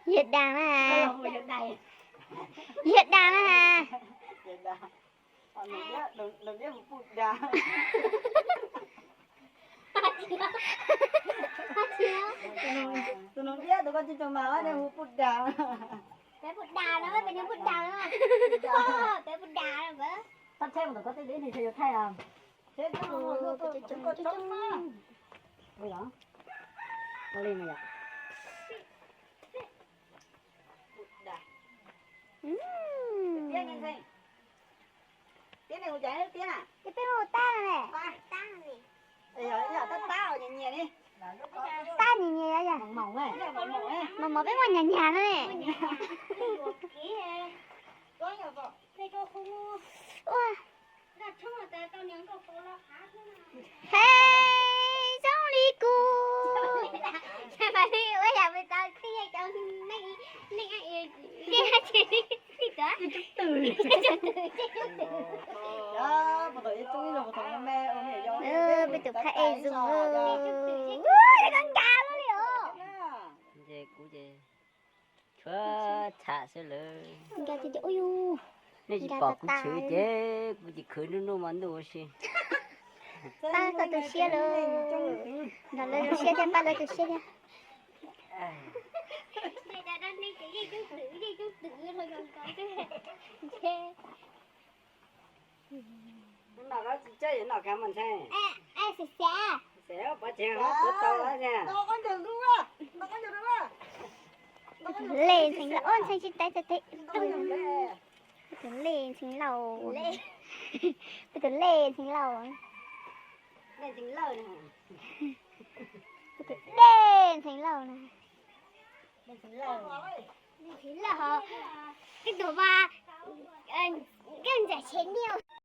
Yawg dag na has. Yawg dag na has. Tus nus diab tus koj tsis tau mas hu Pub Dag. Peb Pub Dag no, peb Pub Dag no. Peb Pub Dag no. Txhob thaij mus tom koj tej deb nws yuav thaij. Tiab ne, hu cas tiab na? Tiab peb mus tab ne. Tab nyias nyias, mos mos peb muaj nyas nyas no ne. Ua, hais zoo li kuv. Ua yam li tau khib cov neeg, peb tus phab ej zoo, kab nkag li os. Ces kuv ces tshuav txham xwb lawm. Nkag tiag tiag, ua yus. Nej tsis pom kuv chwv ces kuv ces khwv nruj nruj mas ntuj ua si. Pab koj tu siab lawm. Nrog lawv tu siab thiab, pab lawv tu siab thiab. Noj tsis tsawg, noj kav mus ntxhais. Xav pov tseg ho puav tau. Peb tus lej ntxhee lauj, ntxhee tsis tais txas tes. Peb tus lej ntxhee lauj. Peb tus lej ntxhee lauj. Peb tus lej ntxhee lauj na. Peb tus mas, koj ntxhais tsheb niaj.